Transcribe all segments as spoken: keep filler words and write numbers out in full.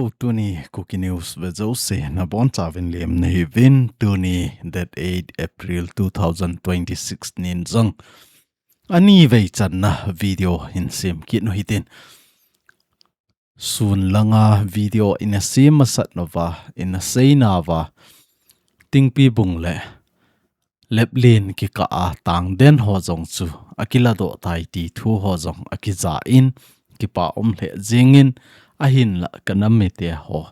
Tuni Kuki News ve jouse nabonchauvin lemna hiuvin, tuni date eight April two thousand twenty-six nin jong ani vei channa video hin sem kit u hitin. Sun langa video ina sem masat nauva, ina sei nauva, Tingpi bung le Leplen kikah a tangden ho jong chu akiladoh tai ti thu ho jong akija in, kipa um lheh jingin, ahinla ka nam mite ho,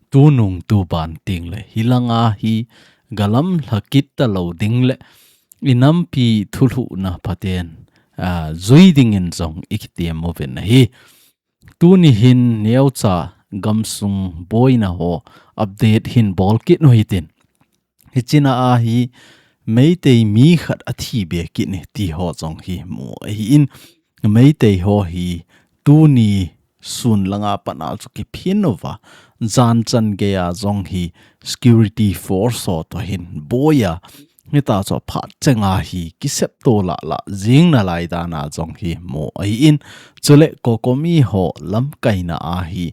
tunung tuban tengle hilanga hi galamlha kit talou ding le inampi thulhuhna phaten, ah, jui dingin jong ikitem uvin ahi. Tuni hin neocha gamsung boina ho update hin bol kit u hitin. Hichea ahi, Meitei mi khat athi be kit e ti ho jong hi mu ahin, Meitei ho hi tuni sun langa pat a chu kiphin uva, jan chan geiya jong hi security force ho toh hin boiya, hita chu phat chenga hi kisepto lahlah jing nalai dana jong hi mu ahin, chule COCOMI ho lamkaina ahi,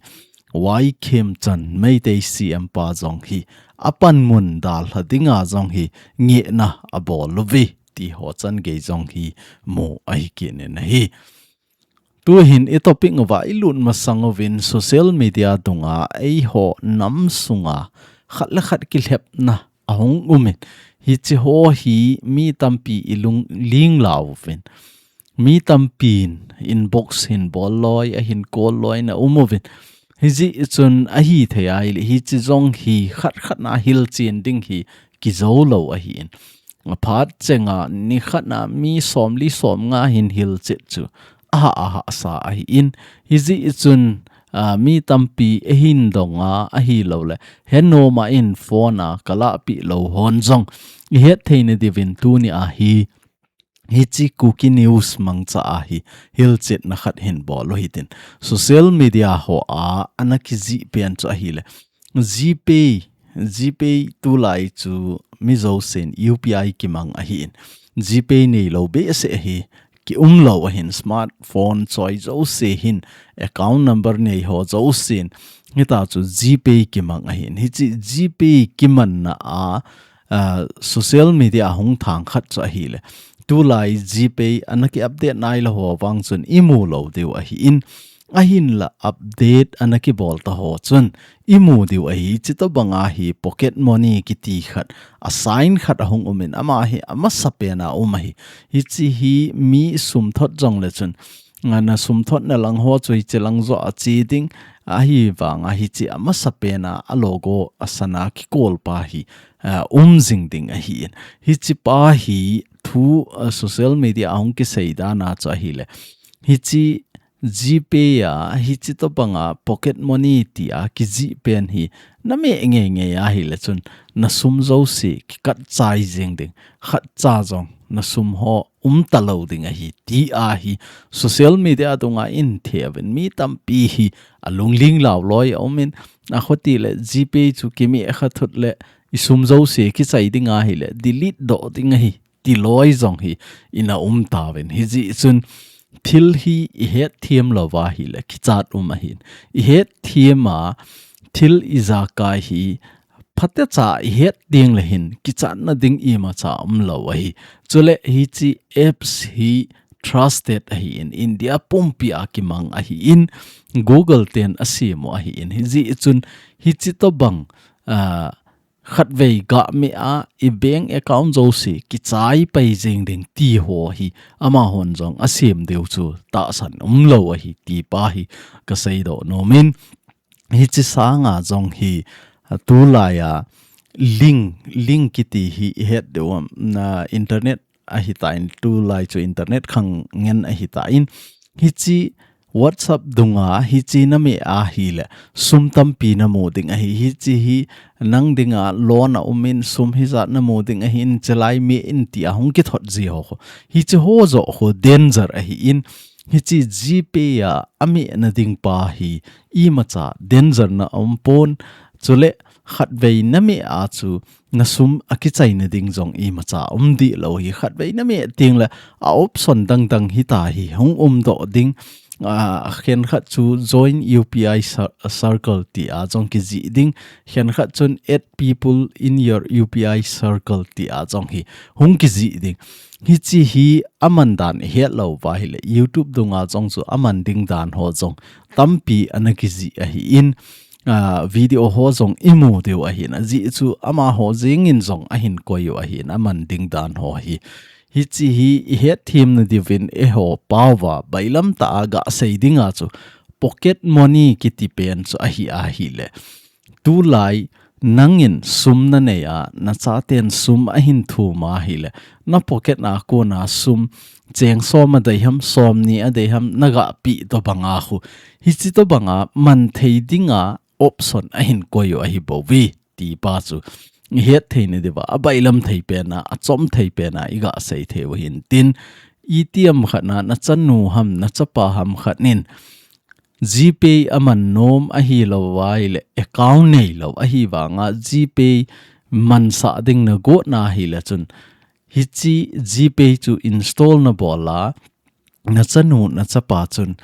Y Khemchand Meitei C M pa jong hi apanmun dalha dinga jong hi ngehna abol uve ti ho chan gei jong hi mu ahi kit in ahi. Tuhin i topic uva ilut masang uvin social media dunga eiho nam sunga khat le khat kilhepna ahung umin, hiche ho hi mi tampi ilung linglau uvin. Mi tampin inbox hin bol loi, ahin call loi na um uvin. Hijeh chun ahithei ahile, hiche jong hi khat khat na hilchen ding hi kijou lou ahin. Aphat chenga nikhat na mi somli somnga hin hilchet chu aha aha sa ahin. Hijeh chun, ah, mi tampi eihin donga ahilouleh, henom'a in phone a kalahpeh lou hon jong ihet theina diuvin tuni ahi, hiche Kuki News mangcha ahi, hilchetna khat hin bol u hitin. Social media hoa ana kijih pen chu ahile, GPay, GPay tulai chu mi jousen U P I kimang ahin. GPay neilou behseh hi kium lou ahin, smartphone choi jouse hin, account number nei ho jousen hita chu GPay kimang ahin. Hiche GPay kimanna a, ah, social media a hung thang khat chu ahile, tulai GPay ana ki update nailou ho vang chun imu lou diu ahin. Ahinla update ana kibol ta ho chun imu diu ahi. Chutobanga hi pocket money kiti khat, a sign khat ahung umin, ama hi amasapen a um ahi. Hiche hi mi sum thot jongle chun, a, na sum thotna lang ho chu hiche lang joh a che ding, ahivanga hiche amasapen a, a logo a sana kikol pa hi, a, um jing ding ahin. Hiche pa hi thu, a, social media a hung kisei dan a chu ahile, hiche GPay a, hiche tobanga pocket money tia kijih pen hi na meh ngeingei ahile chun, na sum jouse kikat chai jeng ding, khatcha jong na sum ho um talou ding ahi, tia hi social media dunga in theuvin, mi tampi hi alungling lau loi aumin, akhuti le GPay chu kimeh kha thut le i sum jouse kichai ding ahile delete doh ding ahi ti loi jong hi ina um tauvin. Hijeh chun thil hi i hetthem louva ahile kichat um ahin. I hetthem a thil i jakai hi phatecha i het ding le hin kichatna ding imacha um lou ahi. Chule hiche apps hi trusted ahin, India pumpi a kimang ahin, Google ten asem u ahin. Hijeh chun hiche tobang, ah, khatvei gameh a i bank account jouse kichai pai jeng ding ti ho hi amahon jong asem diu chu tahsan umlou ahi ti pa hi kasei doh nomin, hiche sanga jong hi, a, tulai a link, link kiti hi i het diu am, na internet ahitan, tulai chu internet khang ngen ahitan, hiche WhatsApp dunga hiche na meh ahile sum tampi na mu ding ahi, hiche hi nang dinga loan a umin sum hijat na mu ding ahin, chelai meh in tia hung kithot ji ho khu. Hiche ho joh khu danger ahin, hiche GPay a ameh na ding pa hi imacha danger na um pon, chule khatvei na meh a chu na sum akichaina ding jong imacha um dih lou hi, khatvei na meh teng le a option dangdang hita hi hung um doh ding, Ah, khenkhat chu join U P I cir-, circle tia jong kijih ding. Khenkhat chun add people in your U P I circle tia jong hi hung kijih ding. Hichi hi aman dan ihet lou uva ahile, YouTube dunga jong chu aman ding dan ho jong tampi ana kijih ahin, ah, video ho jong imu diu ahin, ajeh chu amaho jengin jong ahin koi u ahin, aman ding dan ho hi. Hichi hi ihet them nadiuvin eiho pao uva, bailam tah a gasei dinga chu pocket money kiti pen chu ahi ahile. Tulai nangin sum nanei a, nachaten sum ahin thum ahile, na pocket a kona sum cheng som adei ham, som ni adei ham, nagapeh tobanga khu, hichi tobanga man thei dinga option ahin koi u ahi bouve, ti pa chu ihet thei nadiuva, abailam thei pen a, achom thei pen a igasei thei u hintin, itiham khat na, nachanu ham, nachapa ham khat nin GPay aman nom ahilou uva ahile, account neilou ahivanga GPay mansah ding nagot na ahile chun, hichi GPay chu install nabol a, nachanu, nachapa chun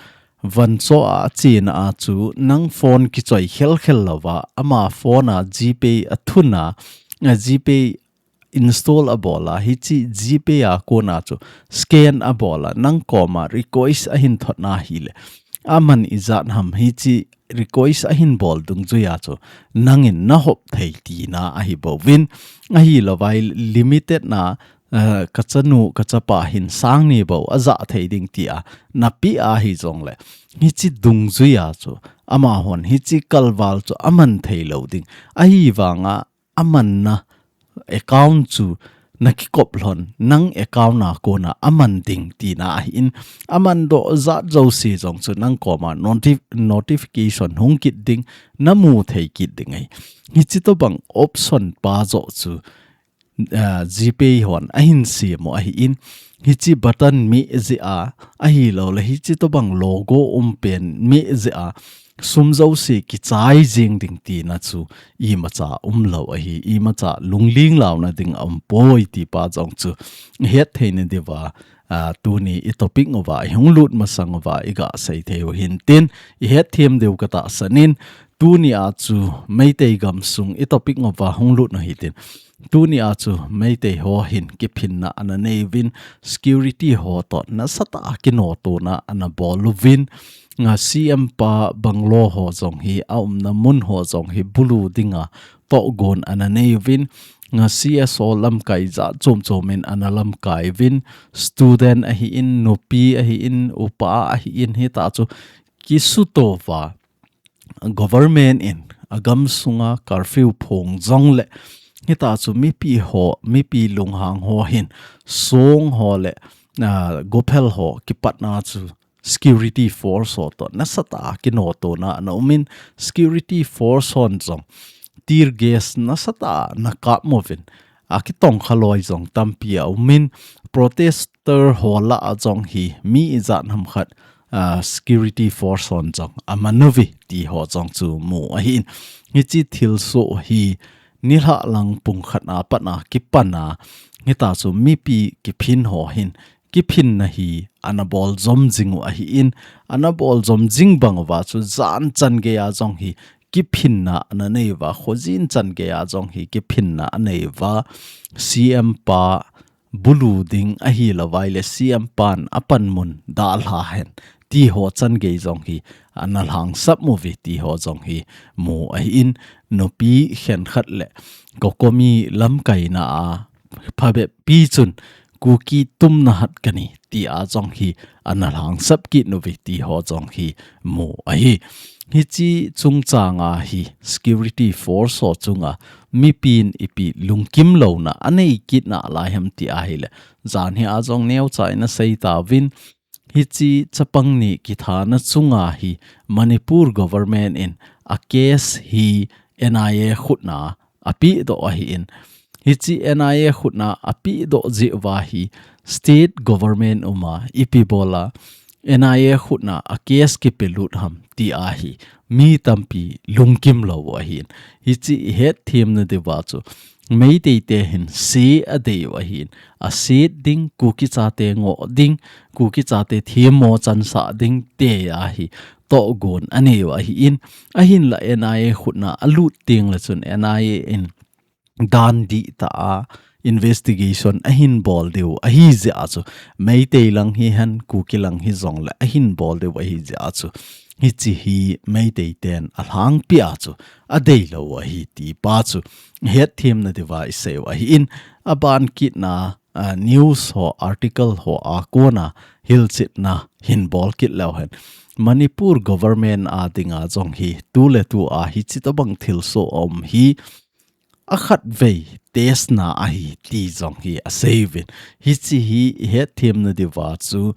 van cho a chena a chu nang phone kichoi khelkhel louva, ama phone a GPay athun a, a GPay install abol a, hichi GPay a kona chu scan abol a, nang koma request ahin thot na ahile, aman ijat ham hichi request ahin bol dungjuia chu nangin nahop thei tina ahi bouvin, ahilou vai limited na, eh, kachanu, kachapa hin sang ni bou ajah thei ding tia napeh ahi jongle, hichi dungjuia chu amahon hichi kalval chu aman thei lou ding. Ahivanga amanna account chu nakikop lhon, nang account a kona aman ding tina ahin, aman doh jat jouse jong chu nang koma noti-, notification hung kit ding, namu thei kit ding ahi. Hichi tobang option pa joh chu, ah, GPay hon ahin sem u ahin, hichi button meh jeh a, ahilouleh hichi tobang logo um pen meh jeh a, sum jouse kichai jeng ding tina chu imacha umlou ahi, imacha lungling launa ding aumpoi ti pa jong chu ihet thei nadiuva, ah, tuni i topic uva, ihung lut masang uva igasei thei u hintin, ihet them diu katahsan in, tuni a chu Meitei gamsung i topic uva hung lut u hitin. Tuni a chu Meitei ho hin kiphinna ana nei uvin, security ho toh nasatah a kinotona ana bol uvin, nga CM pa bungalow ho jong hi, aumna mun ho jong hi bulu dinga tohgon ana nei uvin, nga CSO lamkai jat chom chom in ana lamkai uvin, student ahin, nupi ahin, upa ahin, hita chu kisuto uva, government in agamsunga curfew phong jongle, hita chu mipi ho, mipi lunghang ho hin, song ho le, ah, gophel ho kipatna chu security force ho toh nasatah a kinotona ana umin, security force hon jong tear gas nasatah a ana kap uvin, akitongkha loi jong tampi aumin, protester ho lah a jong hi mi ijat ham khat, ah, security force hon jong aman uve ti ho jong chu mu ahin. Hichi thilsoh hi nilhah lang pung khat a pat a kipan a, hita chu mipi kiphin ho hin kiphinna hi ana bol jom jing u ahin, ana bol jom jing bang uva chu jan chan gei a jong hi kiphinna ana nei uva, khojin chan gei a jong hi kiphinna anei uva, CM pa bulu ding ahilou vai le CM pan apanmun dalha hen ti ho chan gei jong hi ana lhangsap uve ti ho jong hi mu ahin, nupi khenkhat le COCOMI lamkaina a phabep pi chun Kuki tumna hat kani ti a jong hi ana lhangsap kit uve ti ho jong hi mu ahi. Hichi chungchang a hi security force ho chunga mipin ipi lungkim louna anei kit nalai ham ti ahile, jan hi a jong neocha in asei tauvin, hichi chapang ni kithana chunga hi Manipur government in a case hi NIA khutna apehdoh ahin. Hichi NIA khutna apehdoh jeh uva hi state government uma ipi bola N I A khutna a case kipelut ham ti ahi mi tampi lungkim lou ahin. Hichi i hetthem na diuva chu Meitei te hin se adei u ahin. Aset ding, Kuki chate ngoh ding, Kuki chate themmo chansah ding te ahi. Tohgon anei u ahin. Ahinla N I A khutna alut teng le chun N I A in dan dihtah a investigation ahin bol diu ahi jeh a chu Meitei lang hihen Kuki lang hijongle ahin bol diu ahi jeh a chu hichi hi Meitei ten alhangpi a chu adei lou ahi ti pa chu hetthem na diuva i sei u ahin. Aban kitna, a, news ho article ho a kona hilchetna hin bol kit leu hen Manipur government a dinga jong hi tu le tu a hichi tobang thilsoh aum hi akhatvei test na ahi ti jong hi asei uvin. Hichi hi i hetthem na diuva chu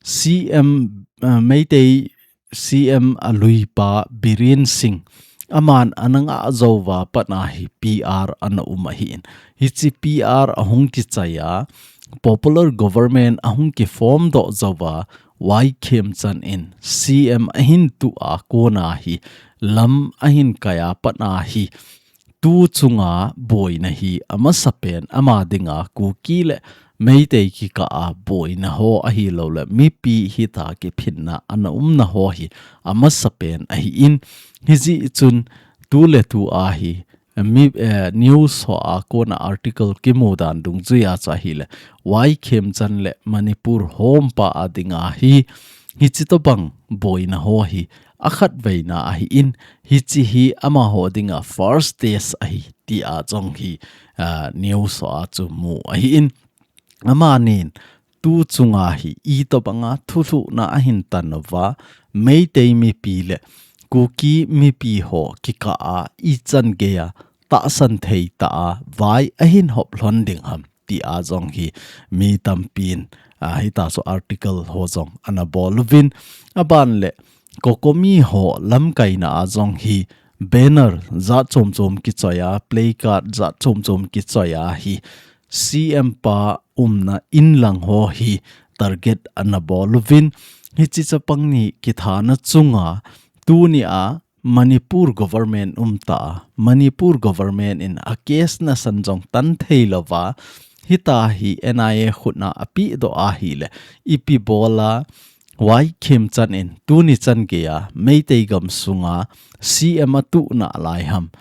C M, uh, Meitei C M aluipa Biren Singh aman ana ngah jou uva pat a hi P R ana um ahin. Hichi P R ahung kichai a popular government ahung kiform doh jou uva Y Khemchand in C M ahin tuh a kona hi lam ahin kai a pat a hi tu chunga boina hi amasapen ama dinga Kuki le Meitei kikah a boina ho ahilouleh mipi hita kiphinna ana umna ho hi amasapen ahin. Hijeh chun tu le tu a hi mi, eh, news ho a kona article kimu dan dungjuia chu ahile Y Khemchand le Manipur hompa a dinga hi hichi tobang boina ho hi akhatveina ahin. Hichi hi amaho dinga first test ahi tia jong hi, ah, news ho a chu mu ahin. Amanin tu chunga hi itobanga thulhuhna ahin tan uva, Meitei mipi le Kuki mipi ho kikah a ichan geiya tahsan thei tah a vai ahin hop lhon ding ham tia jong hi mi tampin, ah, hita chu article ho jong ana bol uvin. Aban le COCOMI ho lamkaina a jong hi banner jat chom chom kichoi a, placard jat chom chom kichoi a hi C M pa umna in lang ho hi target ana bol uvin. Hichi chapang ni kithana chunga tunia Manipur government um tah a, Manipur government in a case nasan jong tan thei louva, hita hi N I A khutna apeh doh ahile, ipi bola Y Khemchand in tuni chan geiya Meitei gam sunga C M atuh nalai ham.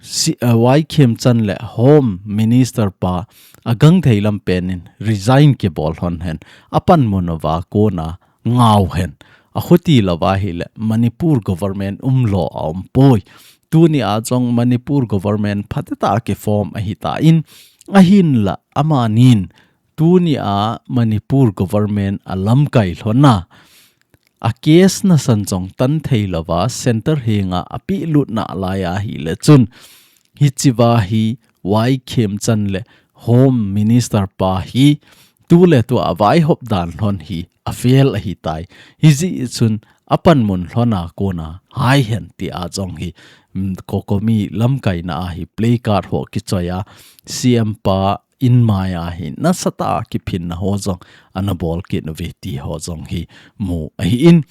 Si-, uh, Y Khemchand le Home Minister pa agangthei lampen in resign kibol lhon hen. Apanmun uva kona ngau hen. Akhuti louva ahile Manipur government umlou aumpoi. Tunia jong Manipur government phatecha a kiform ahitan, ahinla amanin tunia Manipur government alamkai lhon a, a case nasan jong tan thei louva center henga apeh lut nalai ahile chun, hichiva hi Y Khemchand le Home Minister pa hi tuletua vaihop dan lhon hi afail ahitai. Hijeh chun apanmun lhon a kona hai hen tia jong hi, mm, COCOMI lamkaina a hi placard ho kichoi a C M pa in mai a hi nasatah a kiphinna ho jong ana bol kit uve ti ho jong hi mu ahin.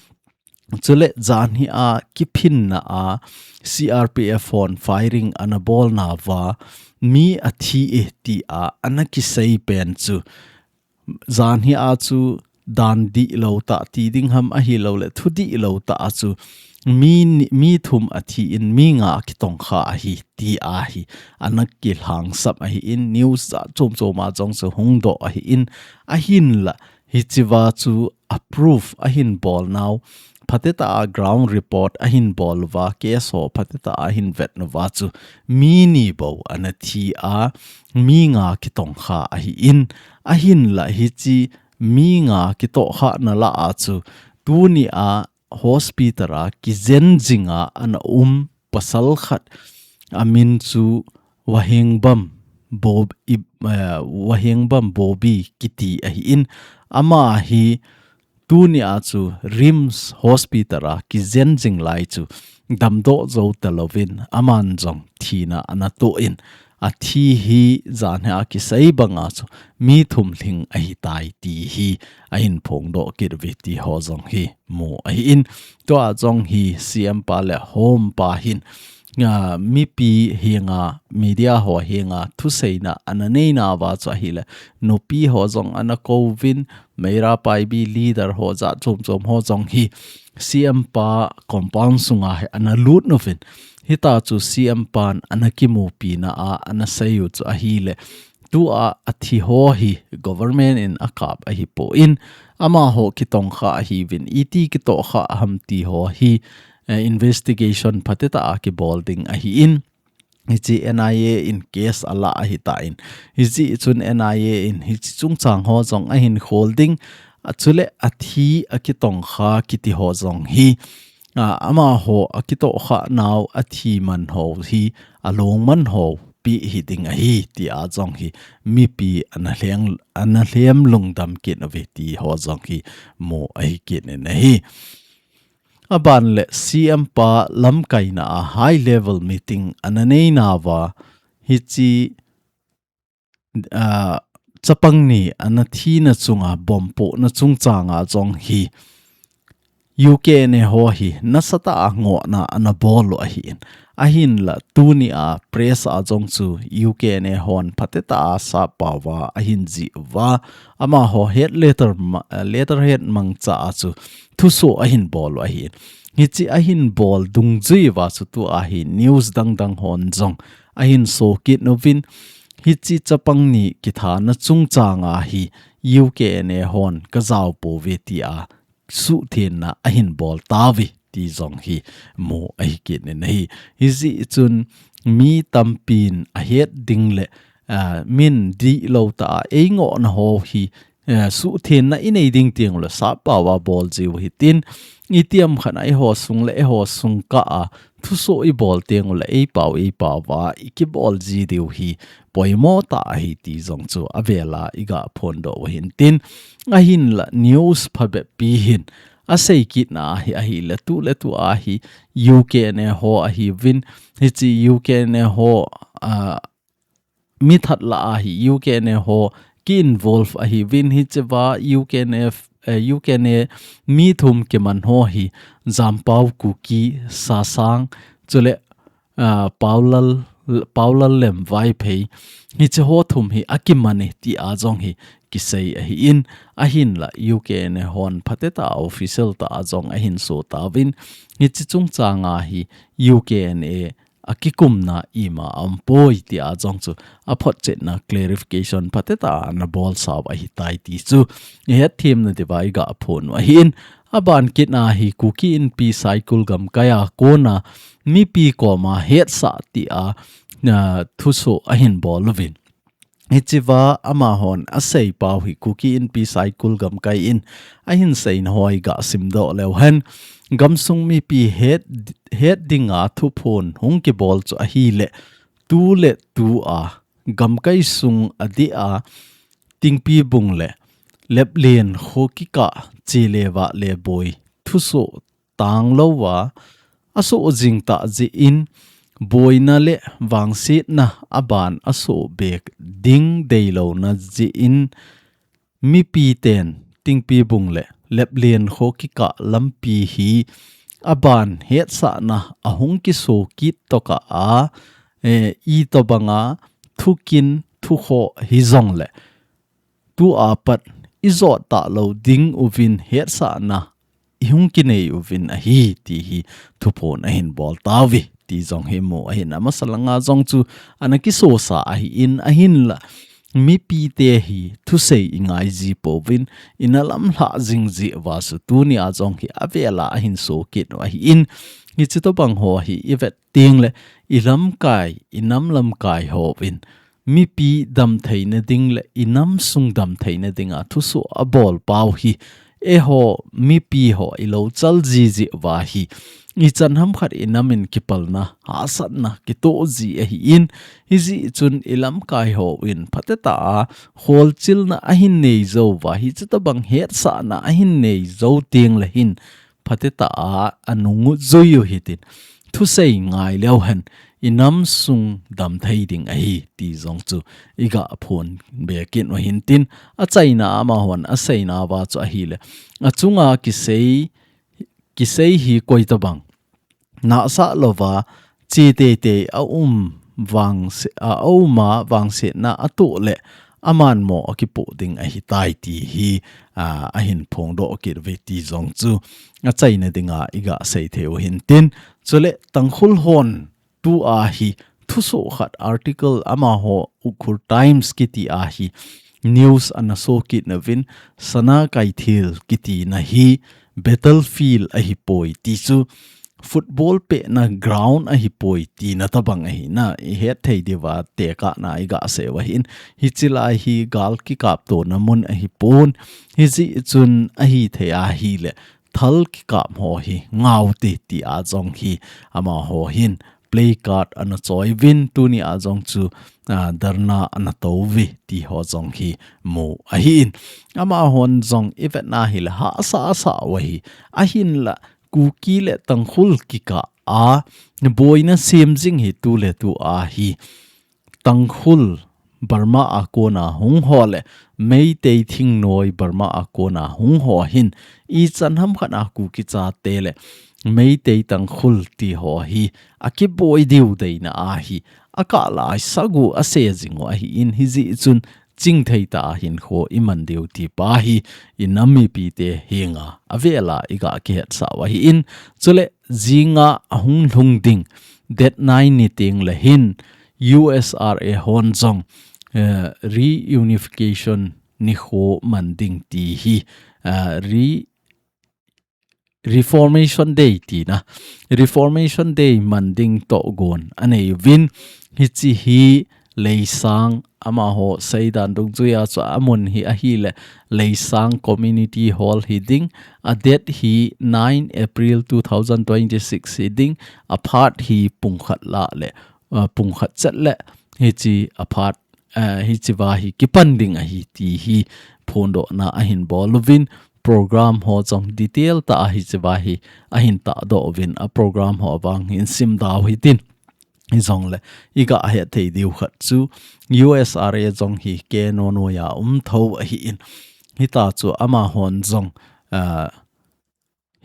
Chule janhi a kiphinna a C R P F hon firing ana bolna uva mi athi e tia ana kisei pen chu janhi a chu dan dihlou tah ti ding ham ahilouleh thu dihlou tah a chu mi ni, mi thum athi in mi nga akitongkha ahi tia hi ana kilhangsap ahin, news a chom chom a jong chu hung doh ahin, ahinla hichiva chu a proof ahin bol nau, phatecha a ground report ahin bol uva, case ho phatecha a ahin vet uva chu mi ni bou ana thi a, mi nga kitongkha ahin, ahinla hichi mi nga kitohkhana lah a chu tunia hospital a kijen jinga ana um pasal khat amin chu Wahengbam Bob-, i-, eh, Wahengbam Bobi kiti ahin, ama hi tunia chu RIMS Hospital a kijen jing lai chu damdoh jou talouvin aman jong thina ana toh in, athi hi jan hi a kisei banga chu mi thum lhing ahitai ti hi ahin phongdoh kit uve ti ho jong hi mu ahin. Tua jong hi C M pa le Home pa hin, ah, mipi henga, media ho henga thuseina ana neina uva chu ahile, nupi ho jong ana kouvin, Meira Paibi leader ho jat chom chom ho jong hi C M pa compound sunga hi ana lut uvin. Hita chu C M pan ana kimupina a ana seiyu chu ahile, tua athi ho hi government in akap ahipon, amaho kitongkha ahiuvin, iti kitohkha ham ti ho hi, eh, investigation phatecha a kibol ding ahin. Hiche N I A in case ala ahitan. Hiche chun N I A in hiche chungchang ho jong ahin khol ding. Achule athi akitongkha kiti ho jong hi, ah, amaho akitohkha nau athi man ho hi, along man ho pi hiding ahi ti a jong hi mipi ana lheng, ana lhem lungdam kit uve ti ho jong hi mu ahi kit in ahi. Aban le C M pa lamkaina a high level meeting ana neina uva hiche, ah, chapang ni ana thina chunga bomb pohna chungchanga jong hi U K N A ho hi nasatah a ngohna ana bol u ahin. Ahinla tuni a press a jong chu U K N A hon phatecha a sappao va ahin jih uva, amaho head letter ma-, letterhead mangcha a chu thuso ahin bol u ahin. Hiche ahin bol dungjui uva chu tua hi news dangdang hon jong ahin so kit uvin, hiche chapang ni kithana chungchanga hi U K N A hon kajao pouve ti a suhthenna ahin bol tauve ti jong hi mu ahi kit in ahi. Hijeh chun mi tampin ahet ding le, ah, min dihlou tah a eingohna ho hi, eh, suhthenna inei ding teng ule sappao va bol jiu hitin, itiham khat a eiho sung le eiho sung kah a thuso ibol teng ule eipao eipao va ikibol ji diu hi poimo tah ahi ti jong chu avel a iga phondoh u hintin, ahinla news phabep pi hin asei kitna ahi, ahile tu le tu a hi U K N A ho ahiuvin, hiche U K N A ho, ah, mithat lah a hi U K N A ho ki involve ahiuvin, hichea U K N F, eh, U K N A mi thum kiman ho hi Jampao, Kuki, Sasang, chule, ah, Paolal, Paolal lem Vaiphei, hiche ho thum hi akiman e ti a jong hi kisei ahin, ahinla U K N A hon phatecha a official tah a jong ahin so tauvin, hiche chungchanga hi U K N A akikumna ima aumpoi ti a jong chu aphotchetna clarification phatecha a ana bolsau ahitai ti chu ihet themna diuva iga phon u ahin. Aban kitna hi Kuki Inpi Saikul gamkai a kona mipi koma hetsah ti a, ah, thuso ahin bol uvin. Hichea amahon aseipau hi Kuki Inpi Saikul gamkai in ahin seina ho iga simdoh leu hen, gamsung mipi het, het dinga thuphon hung kibol chu ahile, tu le tu a gamkai sung adeh a Tingpibung le Leplen kho kikah che le vah le boi thuso tanglou a, asoh jing tah jeh in, boina le vangsetna aban asoh bek ding deilouna jeh in, mipiten Tingpibung le Leplen kho kikah lampi hi aban hetsahna ahung kiso kit tokah a, eh, itobanga thukin thukhoh hijongle, tua pat ijot talou ding uvin hetsahna ihung kinei uvin ahi ti hi thuphon ahin bol tauve ti jong hi mu ahin, amasa langa jong chu ana kisosa ahin, ahinla mipite hi thusei ingai ji pouvin, ina lamlhah jing jiuva chu tunia jong hi avel a ahin so kit u ahin, hiche tobang ho hi ivet tengle ilamkai, inam lamkai hon mipi damtheina ding le inam sung damtheina dinga thuso abol pau hi, eiho mipi ho ilou chal ji jiuva hi, ichan ham khat inam in kipalna, hahsatna kitoh ji ahin, hijeh chun ilamkai hon phatecha a kholchilna ahin nei jouva, hiche tobang hetsahna ahin nei jou tengle hin phatecha a anung u jui u hitin, thusei ngai leu hen, i nam sung dam thei ding ahi ti jong chu i ga phon be kit u hin tin, a chaina amahon a seina uva chu ahile, a chunga kisei, kisei hi koi tabang nahsah louva, chi teitei a um vangse-, a, a um a vangsetna a toh le, aman mo a kipoh ding ahi tai ti hi, a, a hin phongdoh kit uve ti jong chu a chaina dinga i ga sei thei u hin tin. Chule Tangkhul hon tua hi thusoh khat article amaho Ukhrul Times kiti a hi news ana so kit nauvin, Sana Keithel kiti na hi battlefield ahi poi ti chu football pehna ground ahi poi tina tabang ahi na i het thei diuva tekahna i ga sei u ahin, hichi lai hi gal kikap tona mun ahi pon, hijeh chun ahi thei ahile thal kikap ho hi ngau te ti a jong hi amaho hin play card ana choi uvin tuni a jong chu, a, dharna ana to uve ti ho jong hi mu ahin. Amahon jong i vetna hile hahsa asa u ahi. Ahinla Kuki le Tangkhul kikah a boina sem jing hi tu le tu a hi Tangkhul Burma a kona hung ho le Meitei thingnoi Burma a kona hung ho hin ichan ham khat a Kuki chate le Meitei Tangkhul ti ho hi a kiboi diu deina a hi a kah lai sah u a se jing u ahin, hijeh chun chingthei tah a hinkho i man diu ti pa hi i nam mipi te henga a vel a i ga kihetsah u ahin. Chule jinga a hung lhung ding date nine ni teng le hin U S R A hon jong, eh, reunification nikho man ding ti hi, eh, re-, Reformation Day tina, Reformation Day man ding tohgon anei uvin, hichi hi Leisang amaho seidan dungjuia chu a mun hi ahile Leisang Community Hall hi ding, a date hi nine April two thousand twenty-six hi ding, a phat hi pungkhat lah le, uh, pungkhat chet le hichi a phat, uh, hichi va hi kipan ding ahi ti hi phondohna a hin bol uvin, program ho jong detail tah a hichi va hi a hin tahdoh uvin, a program ho vang hin simdoh u hitin. Hijongle i ga het thei diu khat chu U S R A jong hi K N O noiya um tho ahin, hita chu amahon jong, ah,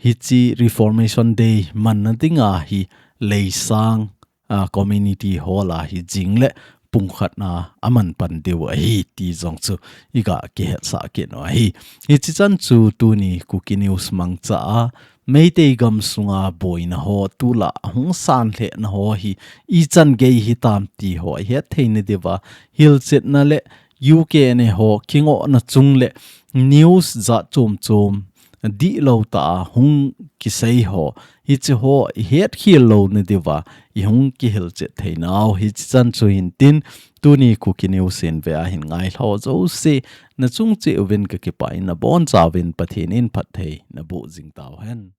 hichi Reformation Day manna dinga hi Leisang, ah, Community Hall a hi jing le pungkhatna a man pan diu ahi ti jong chu i ga kihetsah kit u ahi. Hichi chan chu tuni Kuki News mangcha a Meitei gam sunga boina ho tulai a hung san lhehna ho hi ichan gei hitam ti ho i het theina diuva hilchetna le U K N A ho kingohna chung le news jat chom chom dihlou tah a hung kisei ho, hichi ho i hetkhel louna diuva i hung kihilchet theinau hichi chan chu hin tin, tuni Kuki News in ve a hin ngailhah jouse na chung cheh uvin ka kipah in, na boncha uvin Pathen in phattheina boh jing tauhen.